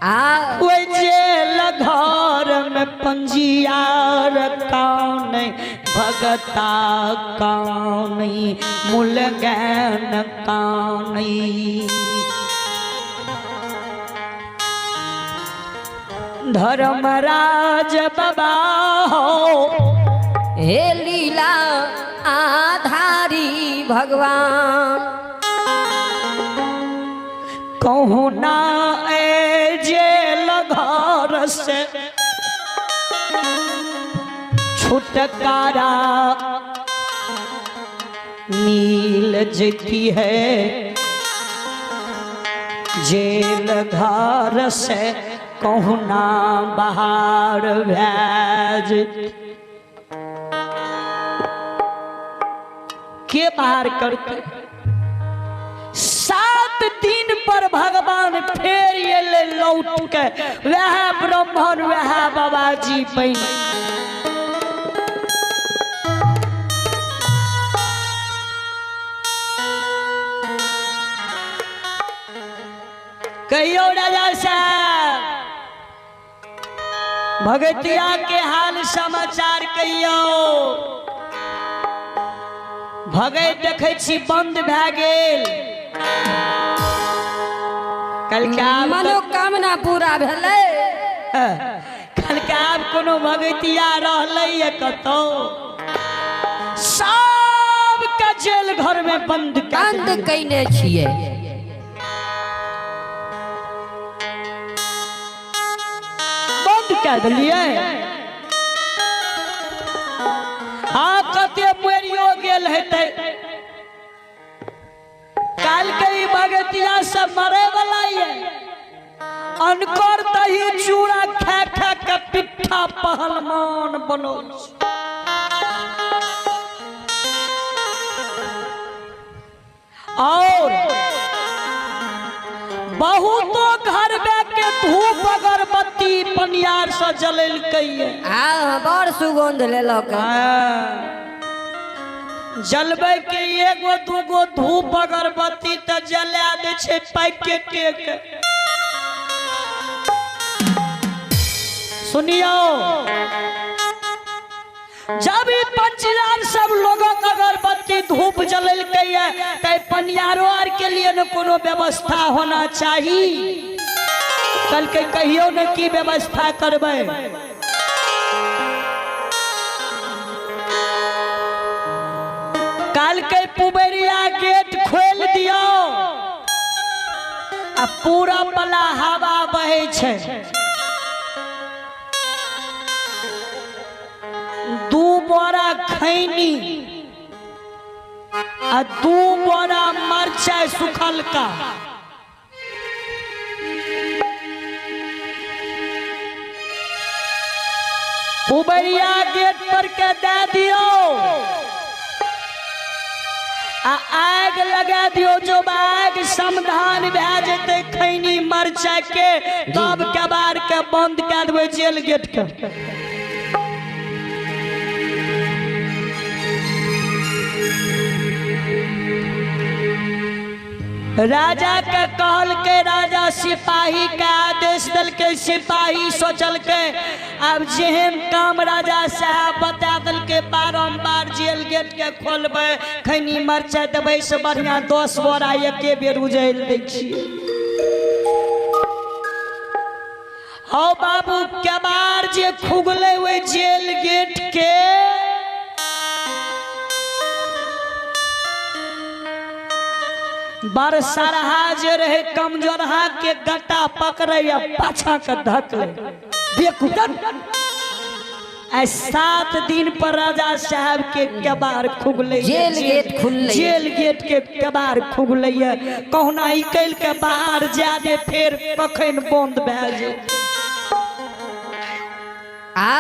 आ ओहि जेल घर में पंजियार कौन भगता कौन मुलगैन कौन। धर्मराज बाबा हो हे लीला आधारी भगवान। कहूँ ना ए जेल घर से छुटकारा मिल जती है, जेल घर से कहूँ ना बाहर भैज के बाहर करते। 7 दिन पर भगवान फेर एलै लौट के, वएह ब्राह्मण वएह बाबाजी बनि। कहियो राजा साहब भगतिया के हाल समाचार कहियो। भगत देखै छी बंद भए गेल, कल मनोकामना पूरा भेलै। कल आब कोनो भगतिया रहलै ये कतौ, सबके जेल घर में बंद बंद कयने छियै। बंद कए देलियै। हाँ कते मरियो गेल हेतै। काल्हि के ई भगतिया सब मरे वाला ये, अनकर दही चूड़ा खा खा के पिट्ठा पहलवान बनो। और बहुतो घर में के धूप अगरबत्ती पनियार से जलेलकै। आ बड़ सुगंध लेलक। जलबै के एगो दूगो धूप अगरबत्ती तऽ जला दै छै पैकेटे के। सुनियो, जब ई पंचयार सब लोगक अगरबत्ती धूप जलेलकै ते पनियारो आर के लिए न कोनो व्यवस्था होना चाही। कहलकै कहियो ने की व्यवस्था करबै। कहलकै पुबरिया गेट खोलि दियौ आ पूरा वाला हवा बहै छै। 2 बोरा खैनी आ 2 बोरा मरचाइ सुखलका पुबरिया गेट पर के दे दियो आ आग लगा दियो। जो आग समाधान भए जेतै खैनी मरचाइ के, तब कबाड़ के बंद कए देबै जेल गेट के। राजा के कहलकै, राजा सिपाही के आदेश देलकै। सिपाही सोचलकै आब जेहन काम राजा साहब बता देलकै, बारम्बार जेल गेट के खोलबै, खैनी मरचाइ देबै से बढ़िया 10 बोरा एके बेर उजैल दै छियै। हौ बाबू, केबाड़ जे खुगलै ओहि जेल गेट के, बरसरहा जे रहे कमजोरहा के गट्टा पकड़े या पाछा के धकले बेकुटन। 7 दिन पर राजा साहब के केबाड़ खुगलै, जेल गेट खुललै, जेल गेट के केबाड़ खुगलै। कहुना निकलि के बाहर जा दे, फेर कखन बंद भए जेतै। आ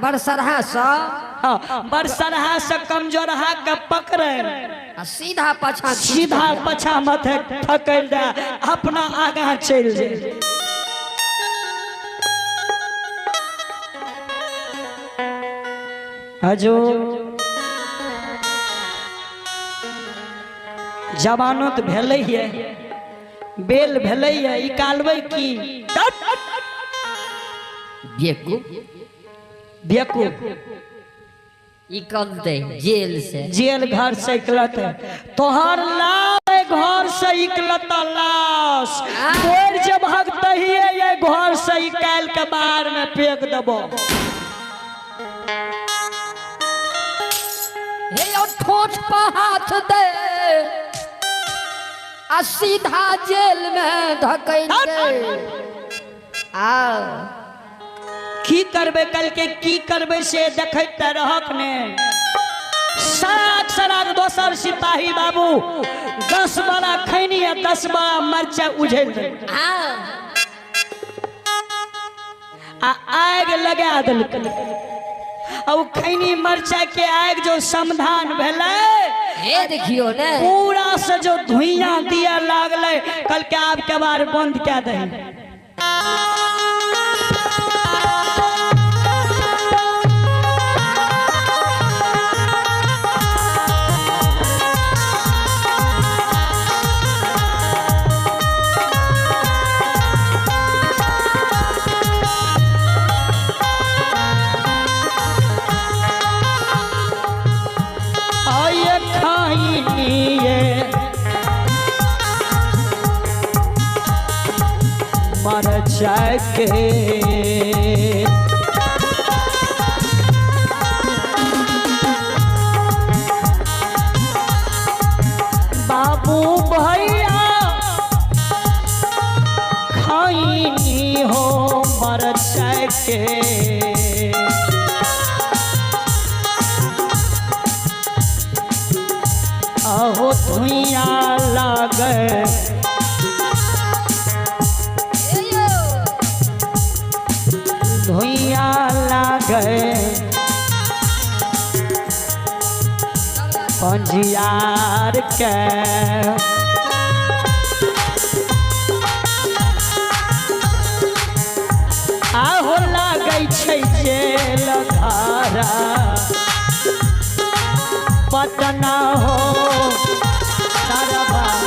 बरसरहा सँ, हाँ, बरसरहा से कमजोरहा के पकड़े आ सीधा पाछा, सीधा पाछा मत थकल दे, अपना आगा चलि जाए। हजो जमानत भेलै ये, बेल भेलैया निकालबै की? बेकूफ। बेकूफ। निकलते जेल से। जेल घर से निकलते तोहर लाश, घर से निकलत लाश। तोर जे भगत ही ये घर से निकाल के बाहर में फेंक देबो। हे और ठोठ पर हाथ दे आ सीधा जेल में धकेल दे। आ की करबै कल के, की करबै से देखैत रहक ने। सराक सराक दोसर सिपाही बाबू 10 बड़ा खैनी आ 10 बड़ा मरचा उझेल दे आ आग लगा देलकै। आ उ खैनी मरचा के आग जो समाधान भेलै, हे देखियो ने पूरा से जो धुइयां दिया लागलै। कल के आब के बार बंद कए दही। आये खाइनिए मर जाके बाबू भैया खाइनी हो मर जाके। अहो धुइया लागे धुइया लागे पंजियार के। आहो लागै छै जेल घरा पटना हो दरबार।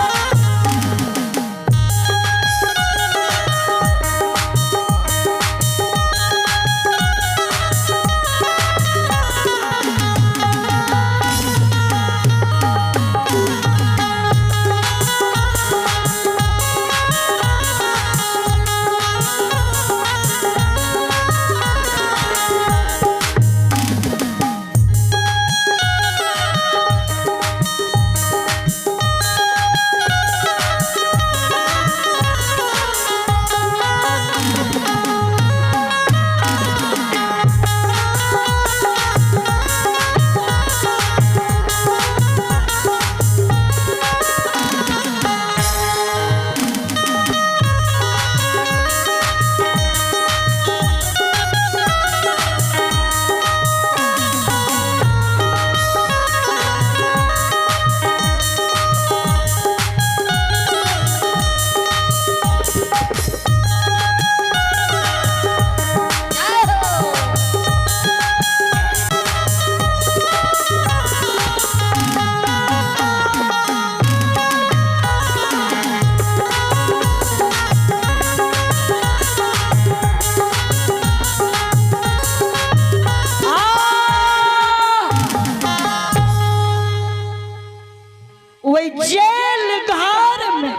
वही जेल घर में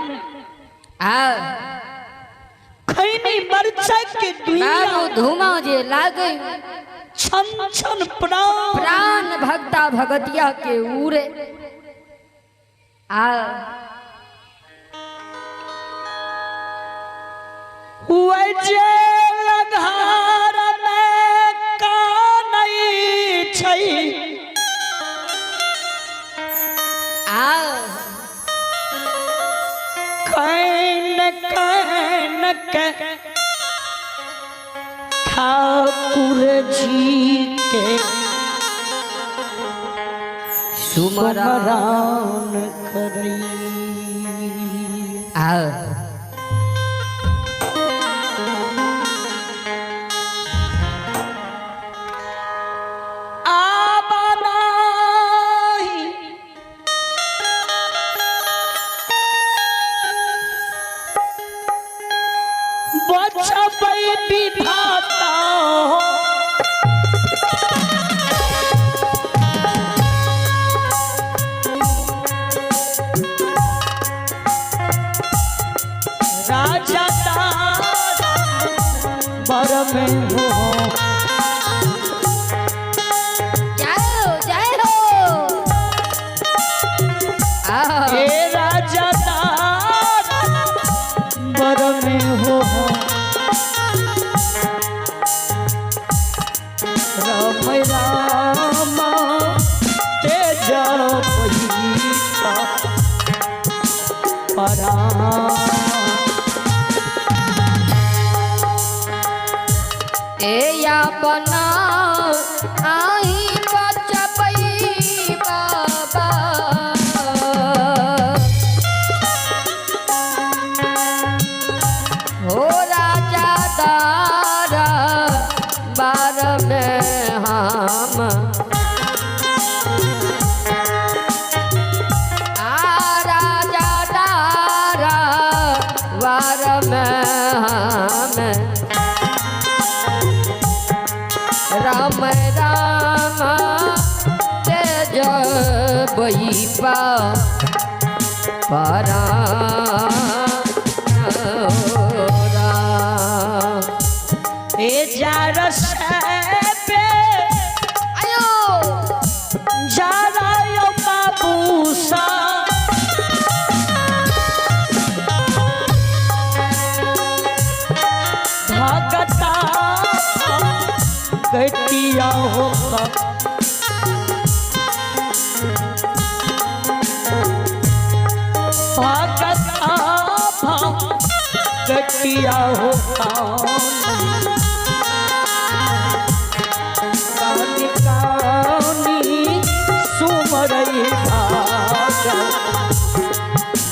आ खैनी मरचा के दुनिया बाबू धुआं जे लागे छन छन प्राण प्राण भक्ता भगतिया के उड़े। आ वही जेल घर में कानै छै आ can can के ठाकुर जी के सुमरा सुमरान करई। आ आबनाही बचबै विधाता हो। राजा तारा बर में हो। जय हो, जय हो। आहा। हे राजा तारा बर में हो। राम राम तेज पहिता परा। ए या बना आई बचबई बाबा। हो राजा दारा बार में हम आ राजा दारा बार में हम राम राम तेज बैपा परा राम। ए जारस पे आयो। जारा यो बाबू सा भगता गतिया हो। भगता गतिया हो कानी कानी सुमरई भाषा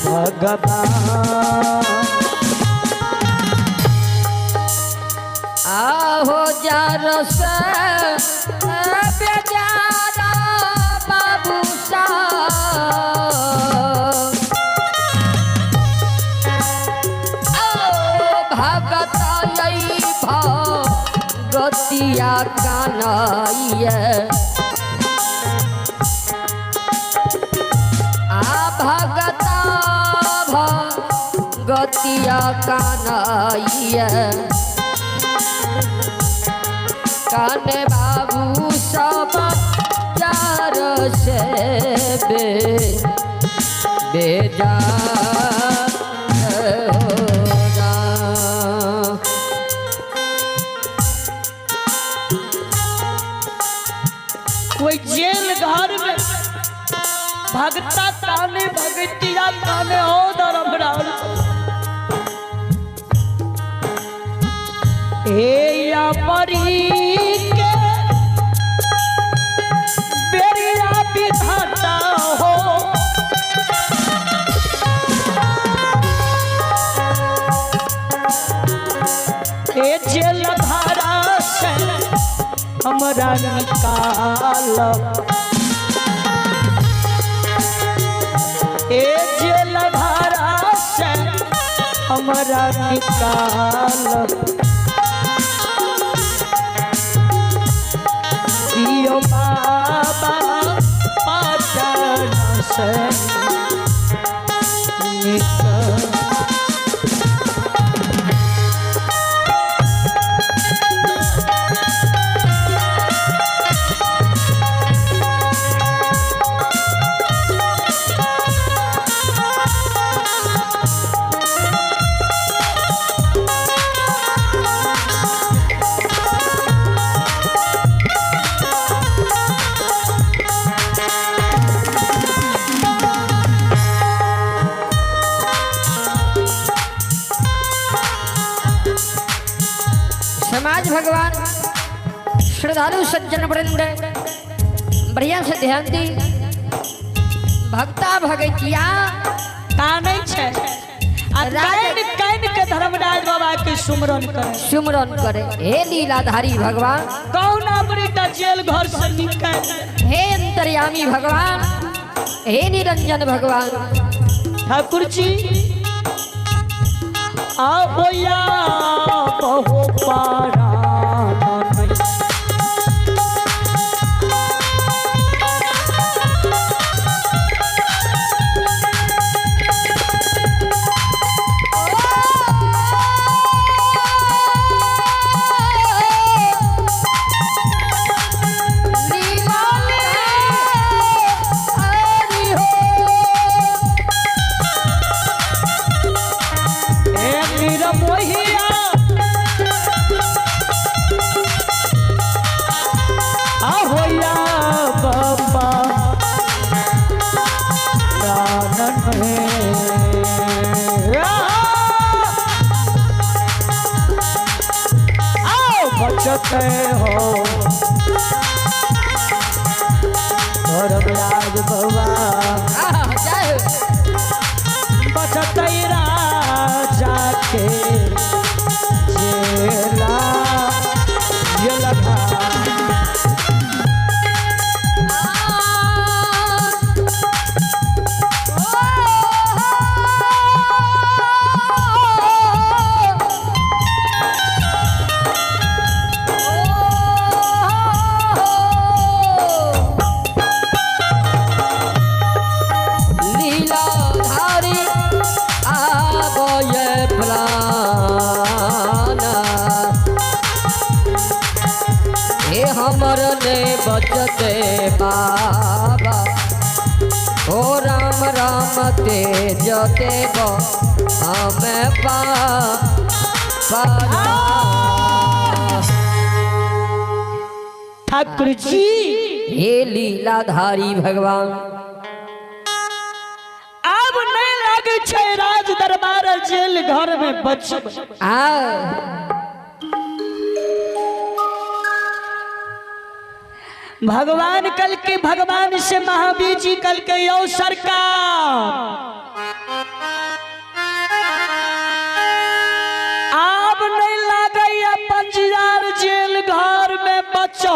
भगवान। आहो जारस बेचारा बाबू सा ओ भगत लई भगतिया कानैया आ भगत भगतिया कानैया काने बाबू सब चार से बे बेजा हो राम। कोई जेल घर में भगता ताने भगतिया ताने हो धर्मराज। हे या परी के बेरिया विधाता हो। ए जेल धारा से हमरा निकाल। ए जेल धारा से हमरा निकाल। दियो बाबा पाटन से निकाल। समाज भगवान श्रद्धालु सज्जन वृंद बढ़िया से ध्यान दी। भक्ता भगतिया कानै छै आ कान कान के धर्मराज बाबा के सुमरन करे, सुमरन करे। हे लीलाधारी भगवान, कौन अमृत जेल घर से निकल। हे अंतर्यामी भगवान, हे निरंजन भगवान। ठाकुर जी आओ या निर्मोहिया आ होया बाबा प्राणन में आओ बचत हो धर्मराज बाबा आहा, जय हो। बचत राजा के जेला ये लगा। लीलाधारी आबय प्राण हे हमर ने बचते बाबा ओ राम राम तेज देव हमें पा पारा। ठाकुर जी हे लीलाधारी भगवान अब नहीं लागे छै राज दरबार जेल घर में बचब। आ भगवान कल के भगवान से महावीर जी कल के यो सरकार अब नहीं लागे पंजियार जेल घर में बचो।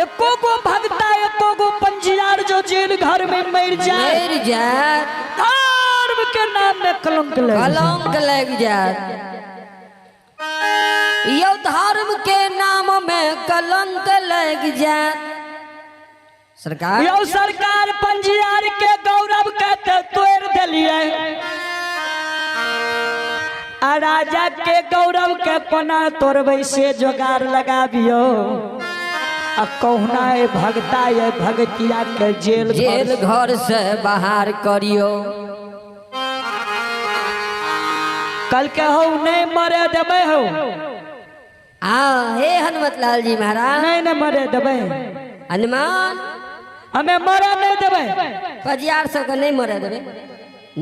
एको गो भगता एको गो पंजियार जो जेल घर में मर जाए मर जाए धर्म के नाम में कलंक लग जाए। कलंक लग जाए यो धर्म के नाम में कलंक लग जाए। सरकार यो सरकार पंजियार के गौरव के ते तोड़ दिलिए आ राजा के गौरव के कोना तोड़बै से जोगार लगाबियो आ कहुना ए भगता ये भगतिया के जेल घर जेल घर से बाहर करियो। कल के हो नहीं मरे देबै हो। आ हे हनुमत लाल जी महाराज नहीं नहीं मरे देबै हनुमान हमें मरे नहीं देबै पजियार सबके नहीं मरे देबै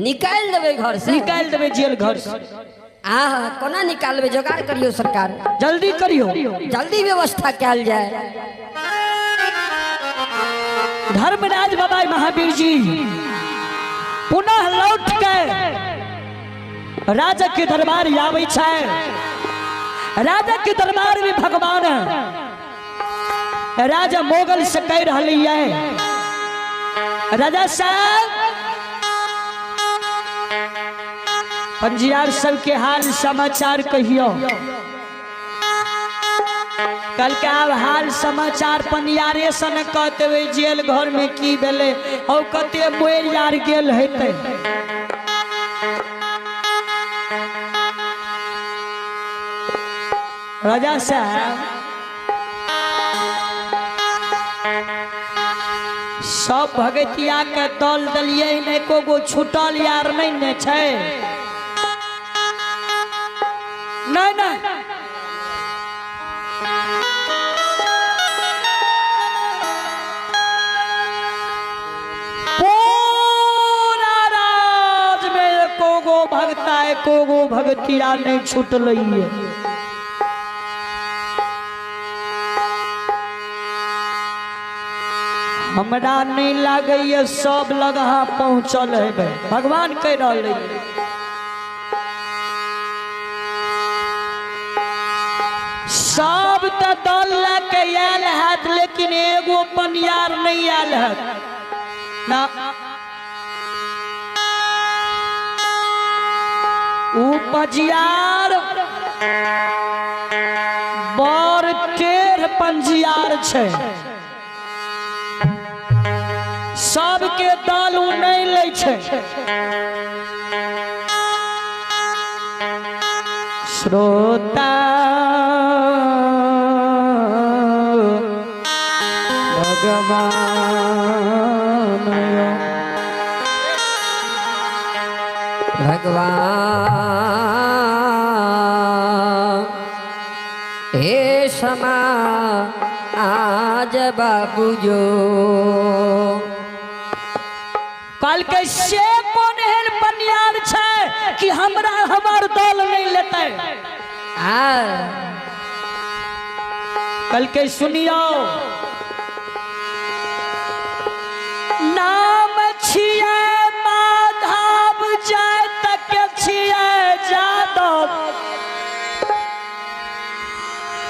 निकालि देबै घर से निकालि देबै जेल घर से। आ कोना निकालबै जोगाड़ करियो सरकार जल्दी करियो जल्दी व्यवस्था कयल जाए। धर्मराज बाबा महावीर जी पुनः लौट के राजा के दरबार आबै छै। राजा के दरबार में भगवान राजा मोगल से कह रही है राजा साहब पंजियार सबके हाल समाचार कहियो। कल के आब हाल समाचार पंजियारे से न कहते जेल घर में की भेलै और कते मोर यार गेल हेतै। राजा साहब सब भगतिया के दल दलिए ने एको गो छूटल यार नहीं ने छै। नहीं नहीं पूरा राज में एको गो भगता एको गो भगतिया नहीं छूटलै। हमरा नहीं लागैया सब लग अहाँ पहुँचल हेबै भगवान कह रहल है। सब तऽ दल लए के आयल हैत लेकिन एगो पनियार नहीं आयल हैत ना। ऊ पजियार बड़ टेढ़ पंजियार छै सबके दल उ नहीं लै छै। श्रोता भगवान भगवान हे समा आज बाबू जो कहलकै से कोन एहन पनियार छै कि हमरा हमर दल नहि लेतै आ कहलकै सुनियौ नाम छियै माधव जाय तक छियै जादव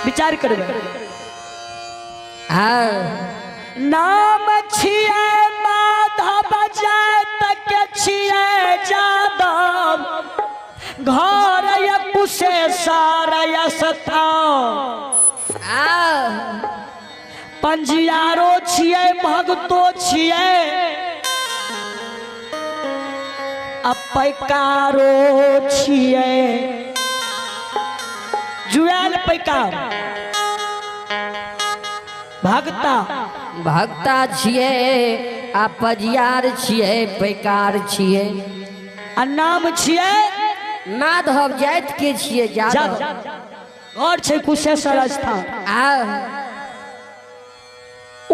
विचार करबै आ नाम छियै माधव जाय तक छियै जादव घर या कुशेश्वर या स्थान आ पंजियारो छियै भगतो छियै आ पैकारो छियै जुआल पैकार भगता भक्ता छियै आ पजियार छियै पैकार छियै आ नाम छियै माधव जाति के छियै जादव घर छै कुशेश्वर स्थान आ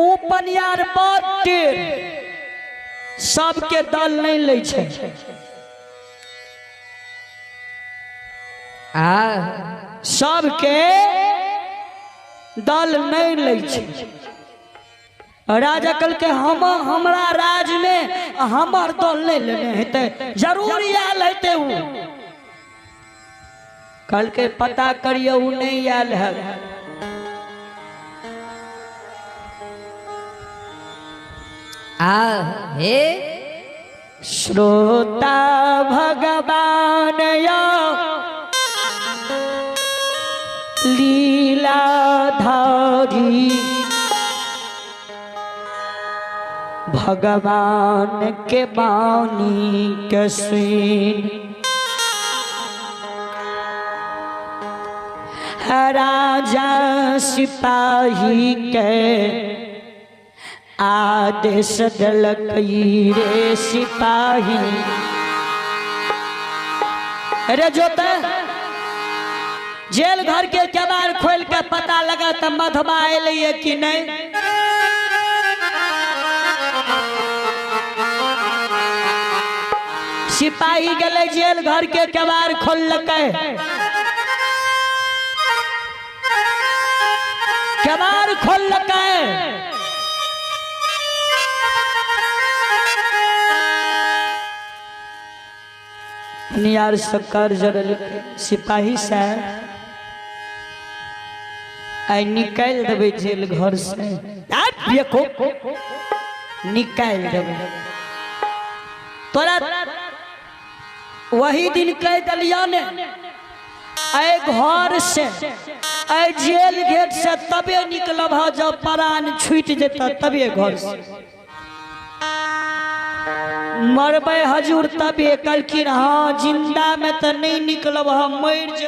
ओ पनियार बड़ टेढ़ सबके दल नहि लै छै आ सबके दल नहि लै छै राजा कहलकै हम हमरा राजमे हमर दल नहि लेने हेतै जरूर आयल हेतै ओ कहलकै पता करियौ ओ नहि आयल है आ हे श्रोता भगवान यो लीलाधारी भगवान के बानी के सुन राजा सिपाही के आदेश देलक रे सिपाही अरे जोते जेल घर के केबाड़ खोल के पता लगा त मधुबा एलैए कि नहीं सिपाही गेलै जेल घर के केबाड़ खोललकै केबाड़ खोललकै नियार सरकार जरल सिपाही साहब आइ निकालि देबै जेल घर से देखो निकालि देबै तोरा वही दिन कह दिलिया ने एहि घर से एहि जेल गेट से तबे निकलब ह जब प्राण छूटि जेतऽ तबे घर से मरबै हजूर तबे कहलखिन हँ जिन्दा में तऽ नहि निकलब हम मरि जेबै।